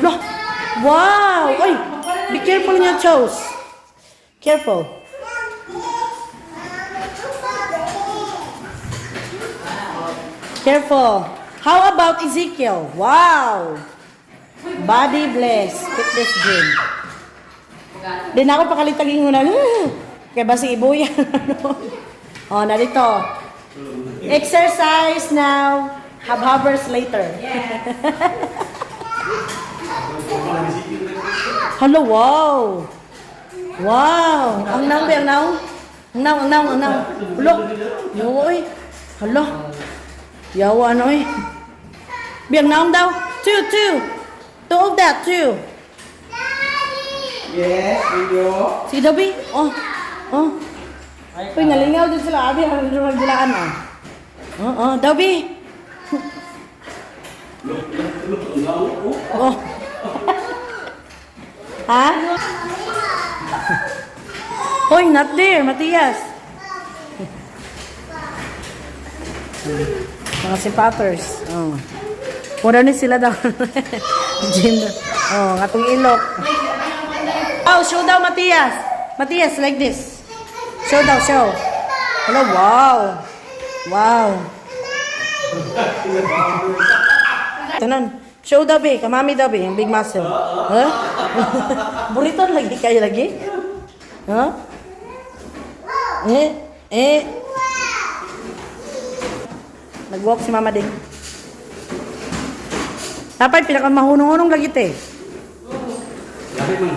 Hala! Wow! Oy! Be careful in your toes. Careful. Careful. How about Ezekiel? Wow! Body bless. Fitness gym. Di na ako pakalitagin mo na. Kaya basing ibuyan. Oh, narito. Exercise now. Have hours later. Hello, wow. Wow. Ang naong ba, ang naong? Ang naong, ang naong, ang naong. Hulo. Yawa, oy. Hala. Yawa, ano, oy. Bi, ang naong daw. Two, two. Two of that, two. Yes, video. Sige daw, Bi. Oh. Oh. Uy, nalingaw din sila. Abi, ang magdilaan, oh. Oh, oh. Daw, Bi. Oh. Ha? Hoy, not there, Matias. Mga sipatters. Oh. Mura ni sila daw. Gym. Oh, atong ilok. Oh, show daw, Matias. Matias, like this. Show daw, show. Hello, wow. Wow. Tanan. Show daw, be. Kamami daw, be. Yung big muscle. Huh? Burito lagi kayo lagi? Huh? Eh? Eh? Nag-walk si Mama din. Tapay, pinakamahunong-hunong lagi te. Lapit man.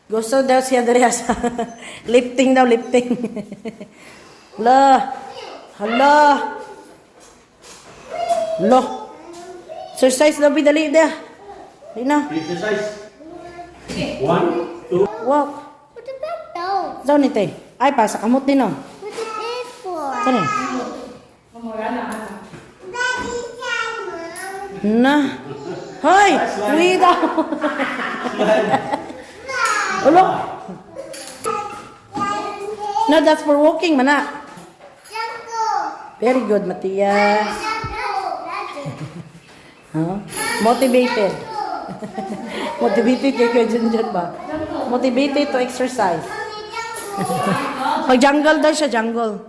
Gusto daw si Andreas. Lifting daw, lifting. Hala. Hala. Lo. Exercise daw, dali da. Dali na. Exercise. One, two. Walk. What about those? Daw ni te. Ay, pasa kamot din oh. What is this for? Saan eh? Daddy, Mom. Na. Hoy! Uwi daw. Ulo. No, that's for walking, mana. Jungle. Very good, Matias. Jungle. Daddy. Huh? Motivated. Motivated kay Kuya Junjun ba? Motivated to exercise. Pag jungle daw siya, jungle.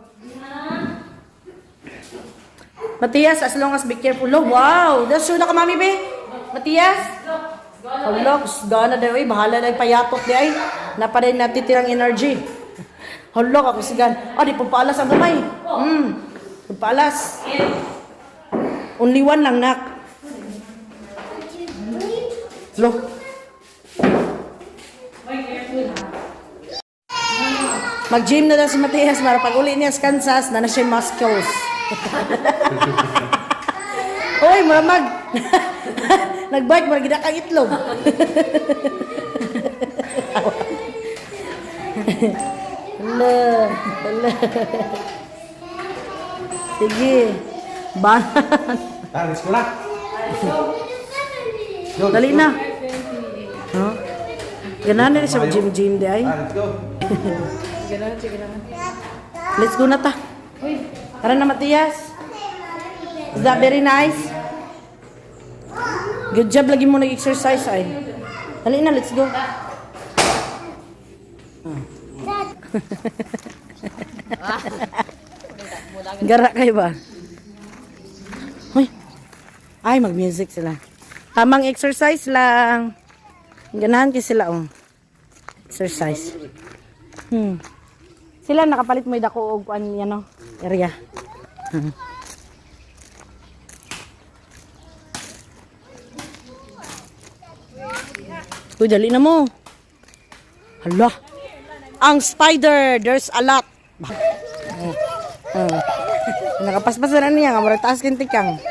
Matias, as long as be careful. Oh, wow! That's sure na ka, mami, be. Matias? Hala, gana daw, eh. Bahala na yung payatot di ay. Napa rin natitirang energy. Hala, kakusigan. Ah, di pagpaalas ang gamay. Pagpaalas. Only one lang, nak. Lo. Mag-gym na daw si Matias para pag uli niya sa Kansas, na na siya muscles. Oy, mura mag nagbike, mura gid kang itlog. Hala, hala. Sige. Ba. Tara, let's go na. Go, Dali let's go. na. Huh? Ganahan na siya mag-gym-gym di ay. Tara, let's go. Let's go na ta. Tara na, Matias. Is that very nice? Good job lagi mo nag-exercise ay. Dali na, let's go. Gara kayo ba? Hoy. Ay, mag-music sila. Tamang exercise lang. Ganahan kay sila oh. Exercise. Sila nakapalit mo dako og kuan yan no, area. Uy, dali na mo. Hala. Ang spider, there's a lot. Oh. Oh. Nakapaspas na niya, nga murag taas kintikang.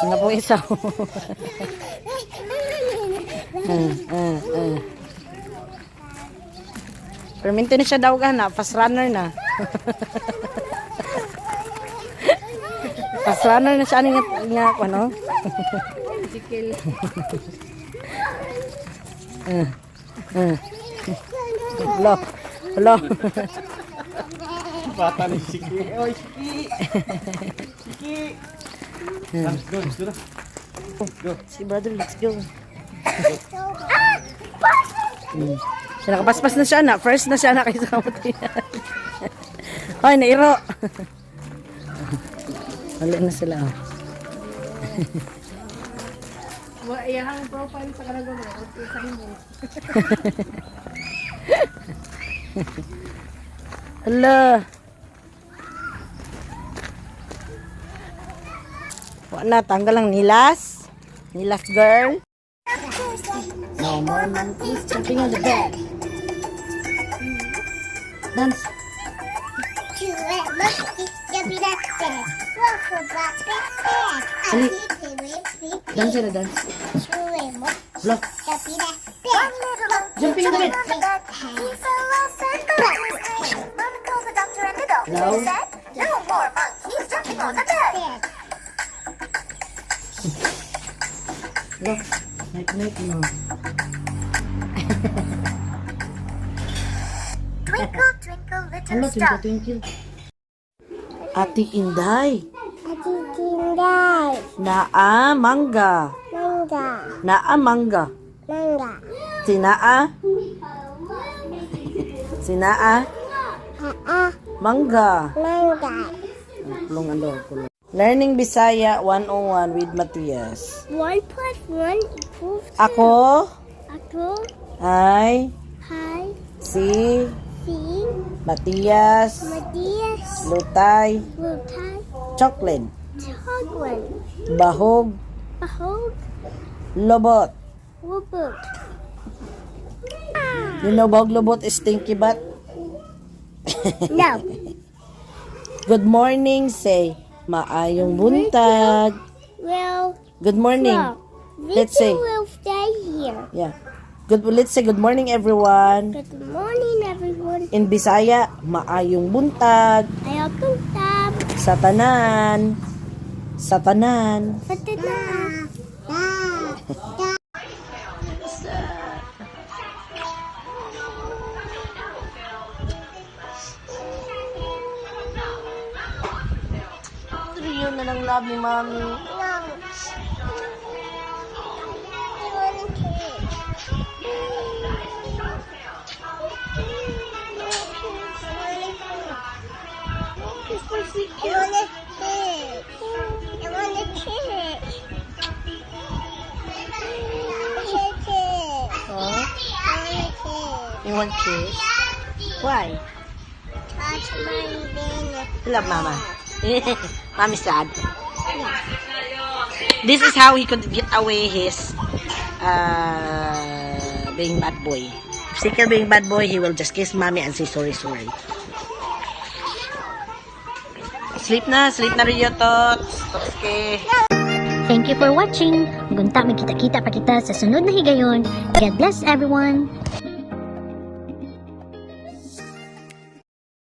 Nga po isa. Perminto na siya daw ka na, fast runner na. Fast runner na siya ani nga nga ano? Lo. Lo. Bata ni Siki. Oy, Siki. Siki. Let's go, let's go na. Go. Si brother, let's go. Siya nakapaspas na siya na. First na siya na kaysa Matias. Ay, nairo. Wala na sila. Oh. Wa iyahang profile sa kanang mga sa imo. Hala. Wala na, tanggal lang nilas. Nilas girl. No more monkeys jumping on the bed. Dance. Two monkeys jumping on the bed. One for bed. Ali. Dance. Dance na dance. Two monkeys Block. jumping on the bed. Jumping on the bed. He fell off and got his knee. Mom called the doctor and the doctor No. said, "No more monkeys jumping on the bed." Bed. Look. Night night no. Twinkle, twinkle, little Hello, star. twinkle twinkle. Ate Inday. Ati Tinday. Naa mangga. Mangga. Naa mangga. Mangga. Sinaa. Sinaa. Aa. Mangga. Mangga. Kulong ano, kulong. Learning Bisaya 101 with Matias. 1 plus 1 equals 2. Ako Ako. ay Hi. si Si. Matias Matias. Lutay Lutay. Chocolate Chocolate. Bahog Bahog. Lobot. Lubot. You know Bahog Lobot is stinky butt? No. Good morning, say maayong buntag. Well, Good morning. well, Let's Victor say. will stay here. Yeah. Good, let's say good morning, everyone. Good morning, everyone. In Bisaya, maayong buntag. Ayaw tab. Sa tanan. Sa tanan. Patana. Da. Trio na lang love ni Mami. No. I want a cake. I want a cake. I want a cake. Cake. Huh? I want a cake. You want kiss? Why? Touch my banana. You love Mama. Mami sad. This is how he could get away his being bad boy. If he can being bad boy, he will just kiss mommy and say sorry, sorry. Sleep na Rio Tots. Tots ke. Thank you for watching. Gunta magkita-kita pa kita sa sunod na higayon. God bless everyone.